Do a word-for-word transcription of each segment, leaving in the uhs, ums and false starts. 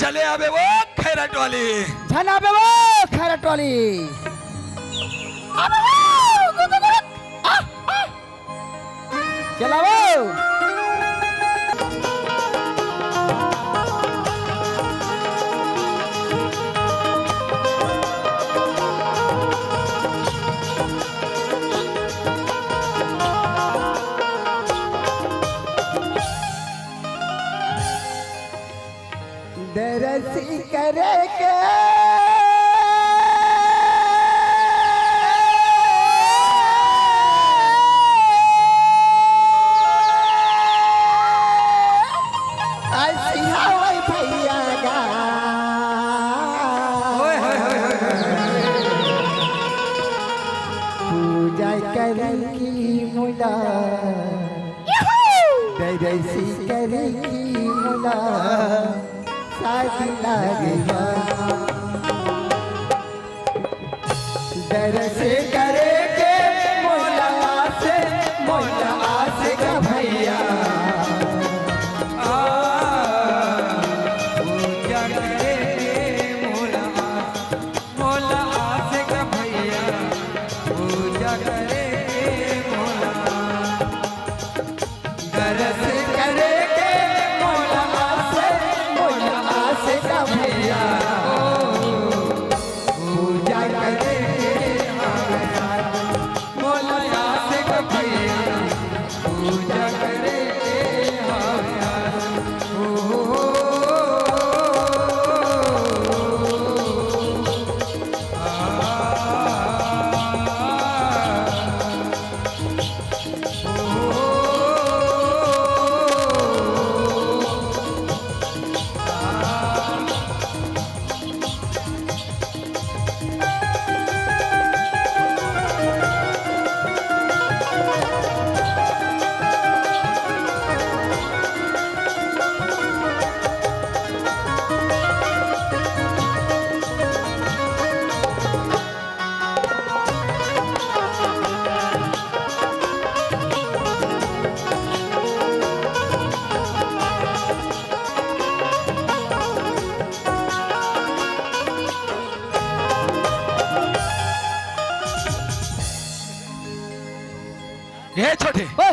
चले आबे वो खैरट वाली। झन आबे वो खैरट वाली। आबे वो, गुक, गुक, गुक। आ, आ। चला वो। दरसी करे के अइसी हवय भैया गा। ओए होए होए होए होए। पूजा करे के मोला, दरसी करे के मोला, शादी लागे बा। दरस करे के मोला आस, मोला आस गा भैया। आ, पूजा करे के मोला आस, मोला आस गा भैया। पूजा करे के मोला आस। दरस करे के मोला आस, मोला आस गा भैया। पूजा करे के मोला आस गा भैया। पूजा करे के ए छोटे, ओए!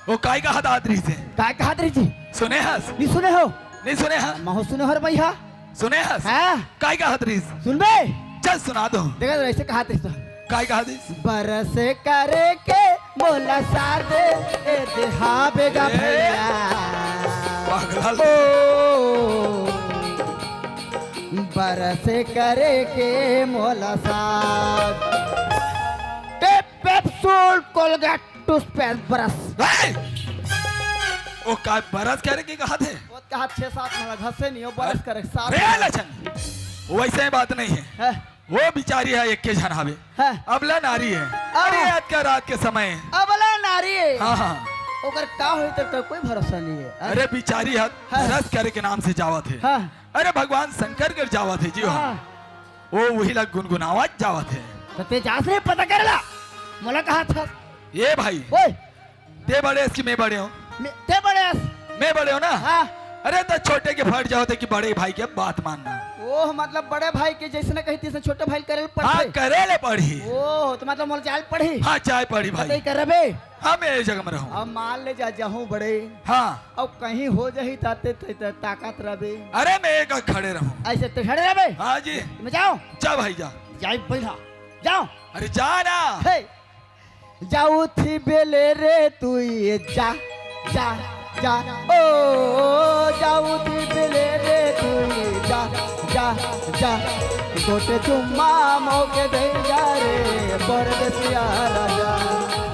वो काय कहत रहिस हे? काय कहत रहिस हे? सुने हस? नइ सुने हों? नइ सुने हस? महूं सुने हों रे भैया। सुने हस? हाँ। काय कहत रहिस? सुनबे? चल सुना दो। देख तो अइसे कहत रहिस तो। काय कहत रहिस? बरस करे के मोला साथ ए देहाबे गा ए, भैया। पागल। ओ, बरस करे के मोला साथ। टेप, पेप्सोल, कोलगेट, टूथपेस्ट, ब्रश। ए! वो का ब्रश करे के कहत हे? वो कहत छह सात महीना घर से नहीं हो, ब्रश करे, साफ रे करे। लछन, वइसे बात नइ हे। हैं? वो बिचारी ह, एक के झन हावे। हैं? अबला नारी हे। हाँ। अरे, आज का रात के समय। अबला नारी हे। हाँ, हाँ। ओकर का होही, तेकर कोई भरोसा नइ हे। हैं? अरे, बिचारी ह, हाँ। ब्रश करे के नाम से जावत हे। हाँ। अरे, भगवान शंकर कर जावत हे जी, हाँ। हाँ। वो उही ला गुनगुनावत जावत हे। त तें जास रे पता करे ला। मोला कहत हस। ए भाई। ओए। तें बड़े हस कि मैं बड़े हों? मैं, तें बड़े हस। मैं बड़े हों ना? हाँ। अरे त छोटे के फर्ज होथे कि बड़े भाई के बात मानना। ओह, मतलब बड़े भाई के जइसने कही तइसने छोटे भाई ल करे ल पड़थे। हाँ, करे ले पड़ही। ओह, त मतलब मोला जाय ल पड़ही। हाँ, जाय पड़ही भाई। तें करबे। हाँ, मैं ए जगह में रहूँ। अब मान ले जा, जाहूँ बड़े। हाँ। अब कहीं हो जाही त तें, तें, तें ताकत रबे। अरे, मैं एक खड़े रहूँ। अइसे तें खड़े रबे? हाँ जी। मैं जाँव। जा भाई, जा। जाई बैठा। जाँव। अरे, जा ना। हे। जावत ही बेले रे तू ये जा, जा, जा। ओ, जावत ही बेले रे तू ये जा, जा, जा। गोटे चुम्मा मोके दे जा रे परदेसिया राजा।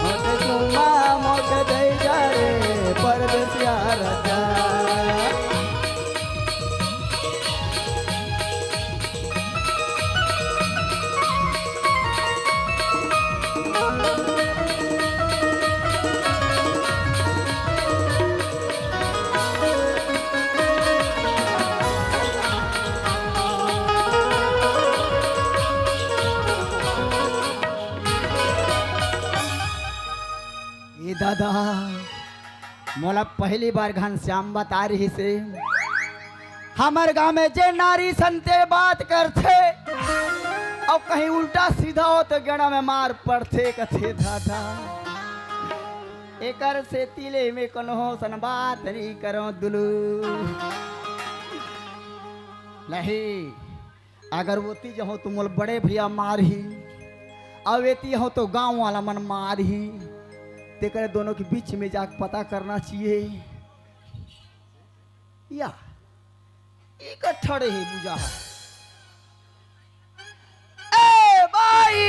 गोटे चुम्मा मोके दे जा रे परदेसिया राजा। ए दादा, मोला पहली बार घनश्याम बता रहिस हे, हमर गांव में जे नारी संते बात करथे अउ कहीं उल्टा सीधा हो तो गेड़ा में मार पड़थे कथे दादा। एकर सेती ले मैं कोनो सन बात नहीं करो दुलू। नहीं, अगर ओती जहो तो मोल बड़े भैया मारही, अउ एती हो तो गांव वाला मन मारही। तेकर दोनों के बीच में जाके पता करना चाहिए। या, ई का ठड़े हे बुझा हे। ए बाई!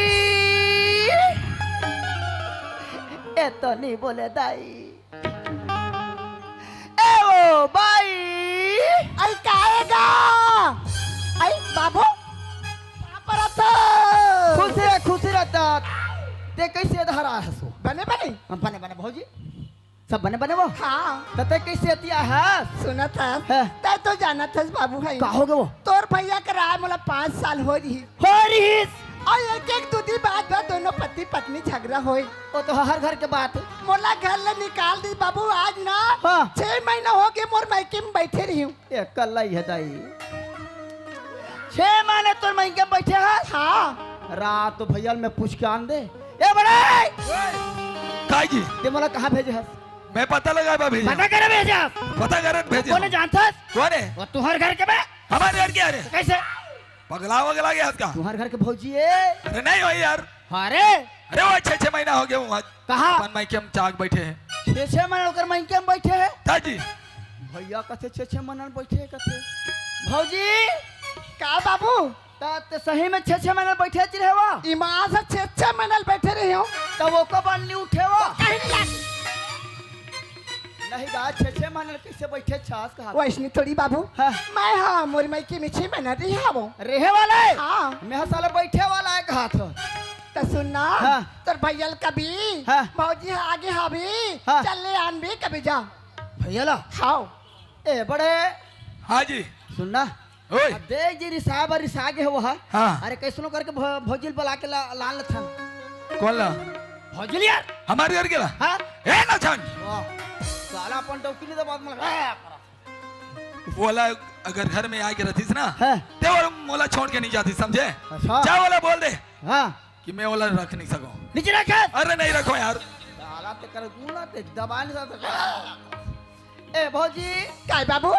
ए तो नहीं बोले दाई। ए ओ बाई! आई काएगा? आई बाबू, का परत हो? खुशी रह, खुशी रह तात। ते कैसे धरा हसो? बने बने? बने बने भौजी। सब बने बने वो? हाँ। त तैं कैसे अतिया हस? सुनत हस? हाँ। तैं तो जानत हस बाबू है। का हो गए वो? तोर भैया के राय मोला पाँच साल हो रही। हो रहीस? अउ एक एक दू दी बात बा, दोनों पति पत्नी झगड़ा होए। वो तो हर घर के बात हे। मोला घर ले निकाल दी बाबू, आज ना हाँ। छह महीना हो गए मोर मायके में बैठे रही हूँ। ए, कल्ला ही हे दाई। छह महीने तोर मायके में बैठे हस? हाँ। रात तो भैया मैं पूछ के आन दे। ए बड़े! काय जी? ते मोला कहाँ भेजे हस? मैं पता लगा बा भेजे। पता करे भेजे हस? पता करे भेजे। कोने जानत हस? कोने? वो तुहर घर के बे? हमारे घर के? अरे कैसे? पगला वगला गया हस का? तुहर घर के भौजी हे? अरे नहीं हो यार। अरे अरे वो छह छह महीना हो गया हूँ आज। कहाँ? अपन मायके में जाके बैठे हैं। छह छह महीना ओकर मायके में बैठे हे? दादी। भैया कथे छह छह महीना बैठे हे कथे। भौजी। का बाबू? त ते सही में छह छह महीना बैठे च रहे हो? ईमान से छह छह महीना बैठे रहे हो। तब ओकर बाद नहीं उठे हो? कहीं नहीं लाग। नहीं गा, छह छह महीना कैसे बैठे छास कहा? वैसने थोड़ी बाबू। हाँ। मैं हाँ, मोर मायके में छह महीना रहे हूँ। रहे वाला हे? हाँ। मैं हाँ साला बैठे वाला हे कहा था। त सुन ना, हाँ। तोर भैया ल कबे, हाँ। भौजी ह आगे हवे, हाँ। चल ले आनबे कबे जा। भैया ला? हाव। ए बड़े। हाँ जी। सुन ना। ओए। अब देख जी रिसा बर रिसा गे हवो हा। हाँ। अरे कैसनो करके भौ-, भौजी ल बला के ला, लान लथन। कोन ला? भौजी ल यार। हमारे घर के ला? हाँ। ए ना छन। वाह। साला अपन डौकी नहीं दबात मला। ओला अगर घर में आके रहतीस ना, हाँ। ते ओला मोला छोड़ के नहीं जातीस, समझे? अच्छा। जा ओला बोल दे हाँ। कि मैं ओला रख नहीं सकूं। नीचे रख। अरे नहीं रखो यार। साला ते कर दूं ना, ते दबा नहीं सकता। ए भौजी। काय बाबू?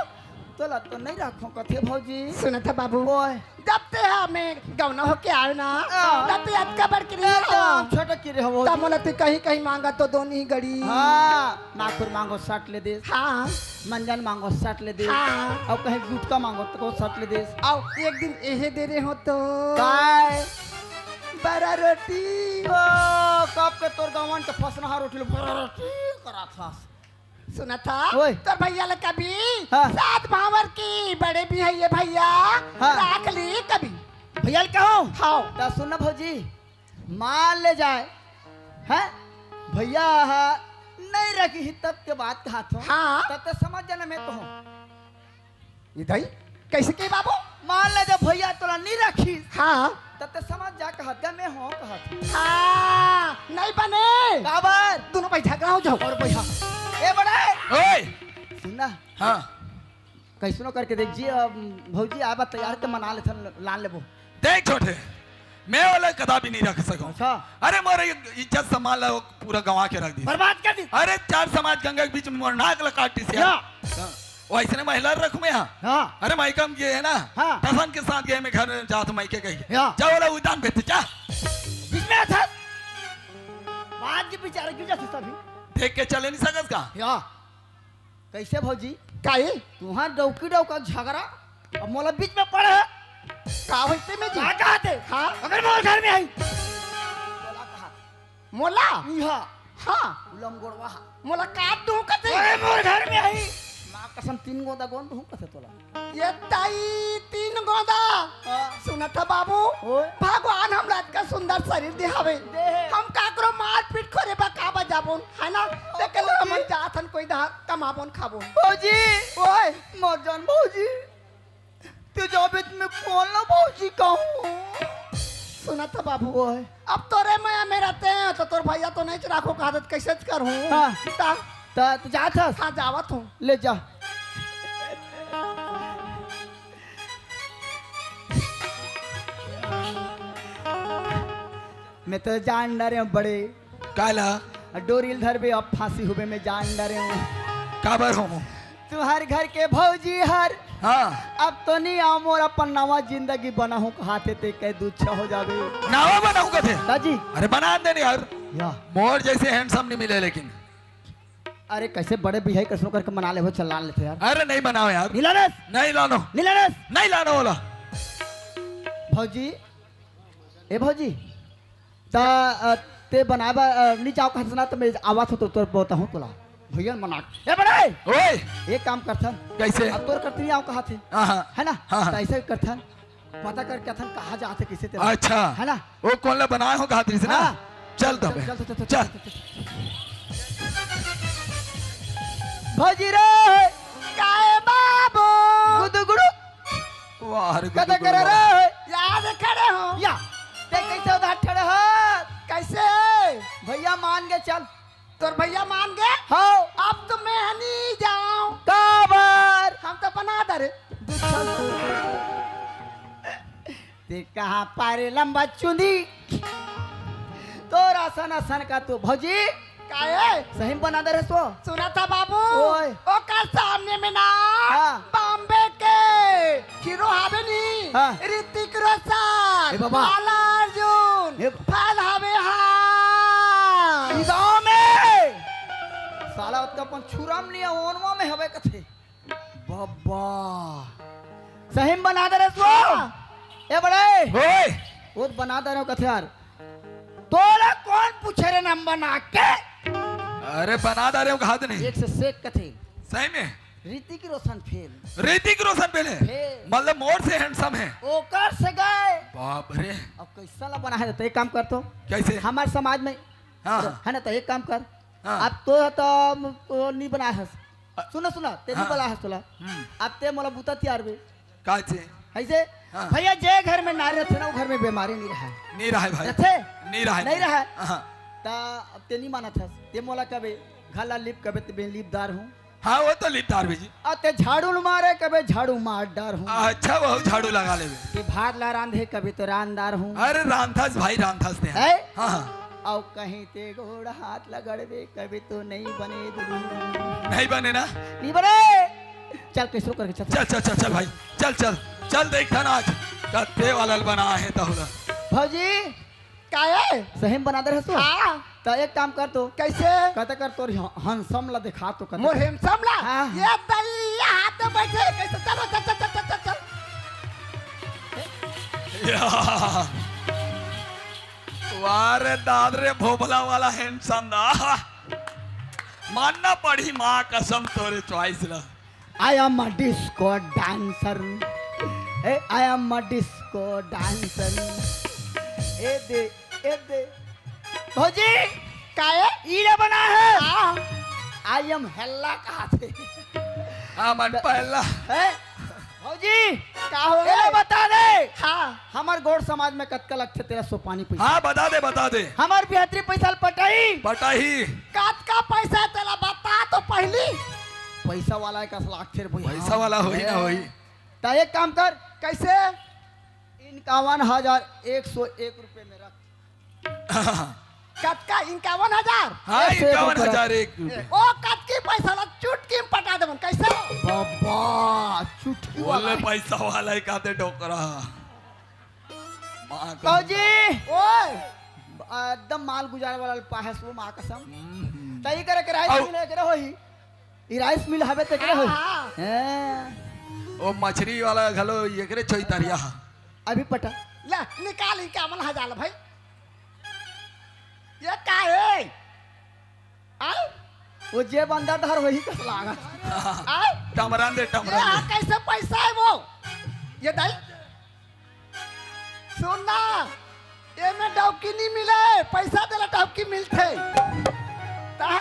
तोला तो नहीं रखो कथे भौजी। सुनत ह बाबू। ओए। जब ते हा मैं गौना होके आयो ना, हाँ। तब ते अतका बड़की रहे हो। एकदम छोटकी रहे हो। तब मोला ते कहीं कहीं मांगा तो दोनी गड़ी। हाँ, माखुर मांगो सट ले देस। हाँ। मंजन मांगो सट ले देस। हाँ। अउ कहीं गुटखा मांगो तो सट ले देस। अउ एक दिन एहे दे रहे हो तो। काय? बरा रोटी। ओ, कब के तोर गवन के फसनहा रोटी ले बरा रोटी करा था। सुनत ह? ओए। तोर भैया ल कबे हाँ। सात भांवर के बड़े भी हे ये भैया, हाँ। राख ली कबे। भैया ल कहूं? हाँ। त सुन ना भौजी, मान ले जाए, हैं? भैया हा नहीं रखी ही तब के बात कहा थो। हाँ। तब तो समझ जाना मैं कहूं। ये दाई, कैसे के बाबू? मान ले जब भैया तोला नहीं रखी। हाँ। तब ते समझ जा कहत का मैं हो कहत। हाँ, नहीं बने। काबर? दोनों भाई झगड़ा हो जाओ। और भैया, ए बड़े। ओए। सुन ना। हाँ। कैसनो करके देख जी, अब भौजी आबा तैयार ते मना लेथन, लान लेबो। देख छोटे, मैं ओला कदा भी नहीं रख सकूं। अच्छा। अरे मोर इज्जत सम्मान ला वो पूरा गंवा के रख दी। बर्बाद कर दी। अरे चार समाज गंगा के बीच में मोर नाक ला काट दी यार। या। हाँ। वैसने महिला रखूं मैं यहाँ। हाँ। अरे मायका में गए है ना, हाँ। टसन के साथ गए मैं घर जात मायके कही। या। जा ओला उदान भेजते जा। बीच में आता। बात के बेचारे क्यों जाते सभी? देख के चले नहीं सकस का? या। कैसे भौजी? काहे? तुहां डौकी डौका झगड़ा, अब मोला बीच में पड़े है। का होइस ते में जी? का कहत हे? हाँ। अगर मोर घर में आई। मोला कहा। मोला? इहा। हाँ। उलम गोड़वा हा। मोला काट दूं कथे? अरे मोर घर में आई। माँ कसम तीन गोदा गोंद दूं कथे तोला। ये ताई तीन गोदा। हाँ। सुनत ह बाबू, ओए। भगवान हमला अतका सुंदर शरीर दे हवे। दे हे। हम काकरो मारपीट खोरे बा का बजाबोन, है ना? ते कल हमन जात हन कोई दहा कमाबोन खाबोन। भौजी। ओए। मत जान भौजी। ते जाबे त मैं कोन ला भौजी कहूं? सुनत ह बाबू। ओए। अब तोरे मया में रहते हैं तो तोर भैया तो नहीं राखो कहा त कैसे करहूं? हाँ। ता? ता, त जात हस? हाँ, जावत हूं। ले जा। मैं तो जान डरे हूँ बड़े। काला? डोरी ल धरबे, अब फांसी होबे, मैं जान डरे हूँ। काबर हो? तुम्हार घर के भौजी हर। हाँ। अब तो नहीं आओ, मोर अपन नवा जिंदगी बनाहूँ कहाथे, ते कह दुच्छा हो जाबे। नवा बनाहूँ कथे? दाजी। अरे बना दे नहीं यार। या। मोर जैसे handsome नहीं मिले लेकिन। अरे कैसे बड़े बिहाई कसनो करके मना लेबो, चल लान लेथे यार। अरे नहीं बनाओ यार। नीलानस। नहीं लानो। नीलानस। नहीं लानो वाला। भौजी, ए भौजी, त, अ, ते बनाए बर, अ, नी जाओ कहत ना, त मैं आवत हो तो तोर बताहूँ तोला। भैया मना। ए बड़े! ओए! एक काम करथन। कैसे? अब तोर करती नहीं आओ कहाथे। हाँ, हाँ। है ना? हाँ, हाँ। त ऐसे करथन। पता करके अथन कहाँ जाथे, किसे तेरा। अच्छा। है ना? वो कौन ला बनाए हो कहाथे ना? हाँ। चल तबे। चल, चल, चल, चल, चल। चल, चल, चल। भौजी रे! काहे बाबू? गुदगुड़ू। वाह रे, कदा गुदगुड़ू करे वाह। रे? याद खड़े हो। या, ते कैसे उधार खड़े हो? कैसे? भैया मान के चल। तोर भैया मान गए? हाँ। अब तो मैं नहीं जाऊं। काबर? हम तो बना दे रे। ते कहाँ पारे लंबा चुंदी? तोर असन असन का तू भौजी। काहे? सही में बना दे रे सो। सुना था बाबू। ओए। ओकर सामने में ना हाँ। बॉम्बे के हीरो हावे नी, हाँ। ऋतिक रोशन, ए बाबा। अल्लू अर्जुन, ए फैल हावे हाँ। ई गाँव में साला ओतका अपन छुरा में नहीं है, ओनवा में हवे कथे। बाबा। सही में बना दे रे सो। हाँ। ए बड़े। ओए। वो तो बना दे रहे हो कथे यार। तोला कौन पूछे रे नाम बना के? अरे बना दे रहे हो कहा नहीं। एक से सेक कथे। सही में? ऋतिक रोशन फेल। ऋतिक रोशन फेल है? फेल। मतलब मोर से handsome है। ओकर से गए। बाप रे। अब कैसा ला बना है तो एक काम कर तो। कैसे? हमारे समाज में हाँ, हाँ। है ना, तो एक काम कर। हाँ। अब तो, तो, तो नहीं बना है। अ-, सुना, सुना, ते नहीं हाँ। बना है तोला। हम्म। अब ते मोला बूता तियार बे। का छे? ऐसे, हाँ। भैया, जे घर में नारी रहथे ना, वो घर में बीमारी नहीं रहा। नहीं रहा है भाई। रहथे? नहीं रहा है। नहीं रहा है। हाँ। ता अब ते नहीं मानत हस। ते मोला कबे, घर ला लीप कबे, ते मैं लीपदार हूँ। हाँ, वो तो लीपदार भी जी। आ ते झाड़ू न मारे, कबे झाड़ू मार डार हूँ। अच्छा, वो झाड़ू लगा लेबे। कि भात ला रांधे, कबे तो रांधदार हूँ। अरे रांधस भाई, रांधस ते हैं। हैं? हाँ, हाँ। अउ कहीं ते गोड़ हाथ लगड़बे, कबे तो नहीं बने दुल्हन। नहीं बने ना? नहीं बने। चल, कैसरो करके चल। चल, चल, चल, चल भाई, चल, चल, चल, देखथन आज कत्ते वाला बना है तहुला। भौजी, काहे? सही में बना दे रहे सो? हाँ। त एक काम कर तो। कैसे? कहते कर तोर ह-, handsome ला दिखा तो कहते। मोर handsome ला? हाँ। ये दैया हाथ में बैठे, कैसे? चलो, चल, चल, चल, चल, चल, चल। या। वाह रे दाद रे, भोभला वाला handsome दा। मानना पड़ी माँ कसम तोरे choice ला। I am a disco dancer। A, I am a disco dancer। ए दे, ए दे। भौजी, काहे? ई ला बना है। हाँ। I am हेल्ला कहा थे। हाँ, मन पहला। है? भौजी, का हो एला गे? बता दे। हाँ। हमर गोंड़ समाज में कतका लगथे तेला सोपानी पइसा? हाँ, बता दे, बता दे। हमर बिहतरी पइसा ल पटाही। पटाही। कतका पइसा हे तेला बता तो पहिली। पइसा वाला हे कस लागथे रे भई। पइसा वाला होही ना होही। त एक काम कर। कइसे? इक्यावन हजार एक सौ एक रुपये में रख। कतका? इक्यावन हजार? हाँ, एक सौ एक इक्यावन हजार एक रुपये। ओ, कतकी पइसा ला चुटकी में पटा देबन, कइसे? बाबा, चुटकी बोल वाला। ले, पइसा वाला ही कहते डोकरा। माँ का बाबूजी। ओए। एकदम माल गुजारे वाला पाहस वो, माँ कसम। हम्म। त ई करे के राइस अउ- मिल एकरे होही। ई राइस मिल हवे त एकरे हाँ, होही। हाँ। हैं। ओ मछरी वाला घलो एकरे छोई तरिया हा। अभी पटा। ले, निकाल इक्यावन हजार भाई। ये का हे? आय? वो जेब अंदर धर होही कस लागत। आय? टमरन दे, ये टमरन आ दे। कइसे पइसा हे वो? ये दाई? सुन ना, एमे डौकी नहीं मिले, पइसा देला डौकी मिलथे। ता?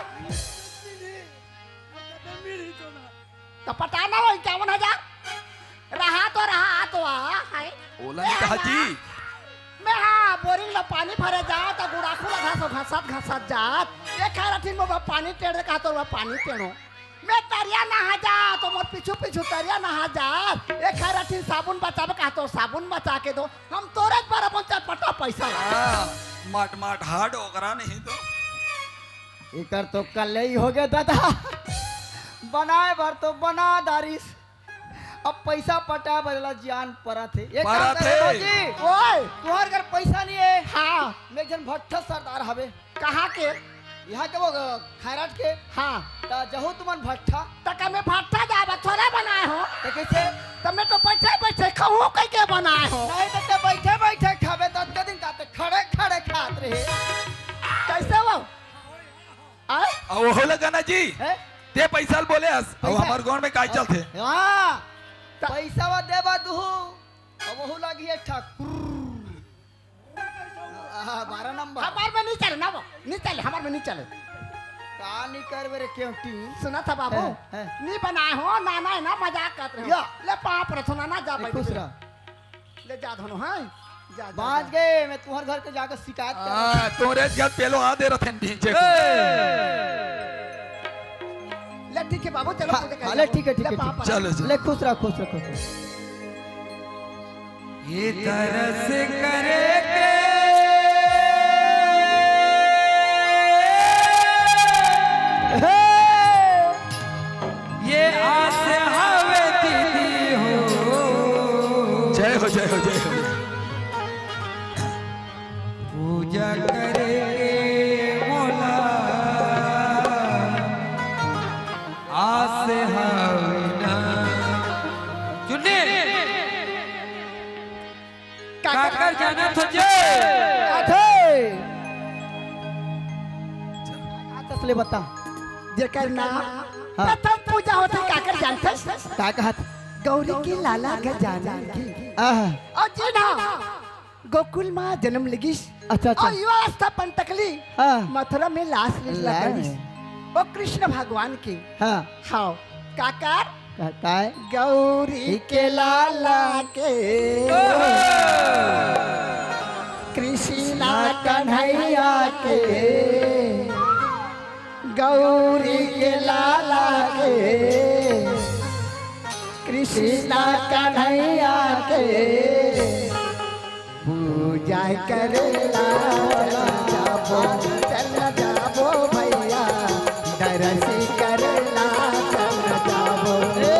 त पटाना हो इक्यावन हजार। रहा तो रहा, आ तो आ, हाय। ओला ए, नहीं कहा हाँ, जी। मैं हाँ, बोरिंग ला पानी भरे जात, गुड़ाखू ला घासो घसत घसत जात। ए खैराठिन में पानी टेढ़ दे, कहा तो पानी टेढ़ो। मैं तरिया नहा जात, मोर पीछू पीछू तरिया नहा जात। ए खैराठिन साबुन बचाबे, कहा तो साबुन बचा के दो। हम तोरे बर अपन चटपटा पइसा ला। हाँ। माट माट हा डोकरा नहीं तो। एकर तो कल्ले ही हो गया दादा। बनाए भर तो बना दारिस, अब पैसा पटाए बदला जान परत हे। एक काम परत करे हे। भौजी, ओए। तुहर घर पैसा नहीं है। हाँ। मैं एक झन भट्ठा सरदार हवे। कहाँ के? यहाँ के वो, अ, खैराट के। हाँ। त जहू तुमन भट्ठा। त का मैं भट्ठा जाबा थोड़े बनाए हो। त कैसे? त मैं तो बैठे बैठे खाऊं कह के बनाए हो। नहीं त ते बैठे बैठे खाबे त अतके दिन का ते खड़े खड़े खात रहे। कैसे हो? आए? अब ओहो लगा ना जी। हैं? ते पैसा ल बोले हस, अब पैसा? हमर गोड़ में काय चलथे? हाँ। त- पैसा वा देबा दुहू, अब ओहू लगी है ठाकुर। आ, बारह नंबर। हमार में नहीं चले ना वो, नहीं चले, हमार में नहीं चले। का नहीं करबे रे केवटी? सुना था बाबू, हैं, हैं। नहीं बनाए हो, ना, ना, ना, मजाक करत रहे हो। या। ले पाँव परत हो ना, ना जा ए, बैठ खुश जा। रह। ले जा धनो, हाँ? जा, जा, बाँच जा। गए, मैं तुम्हारे घर के जाकर शिकायत कर हाँ, तोरे घर पेलो आ दे रथे नीचे को। ले ठीक है बाबू, चलो हाँ, पूजा कर हाँ, लो। ले ठीक है, ठीक ले है, पाँव ठीक है। परत। चलो, चलो। ले खुश रह, खुश रह, खुश रह। ये तरस करे के हे। ये आस हवे दीदी हो। जय हो, जय हो, जय हो। पूजा करे के मोला आस हवे ना। चुन्नी। काकर जानत हो जे? आथे। आतस ले बता। जेकर नाम हाँ। प्रथम पूजा होथे, काकर जानथस? का कहत? गौरी के लाला गजानन की। आह। अउ जी ना, गोकुल मा जनम लिगिस। अच्छा, अच्छा। अउ युवा अवस्था पंटकली हाँ। मथुरा में लास लीला लास। करिस। वो कृष्ण भगवान के। हाँ। हाव, काकर? का, काय? गौरी के लाला के, कृष्णा कन्हैया के, गौरी के लाला के, कृष्णा कन्हैया के। पूजा करेला चल जाबो, चल जाबो भैया, दरसी करेला चल जाबो। ए,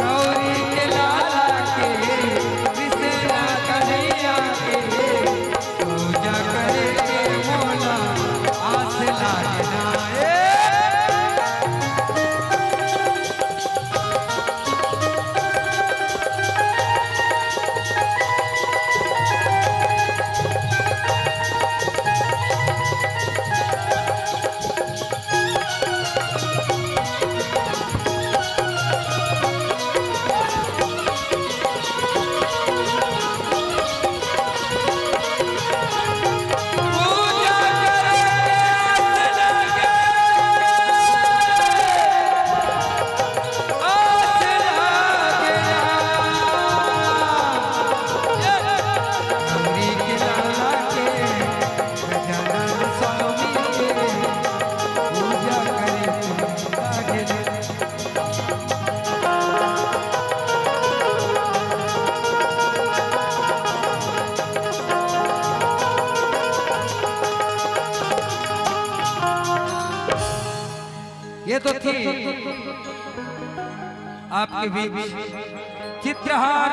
गौरी के लाला के, कृष्णा कन्हैया के, पूजा करे के मोला आस लागे ना। ए, ये तो थी आपके बीच चित्रहार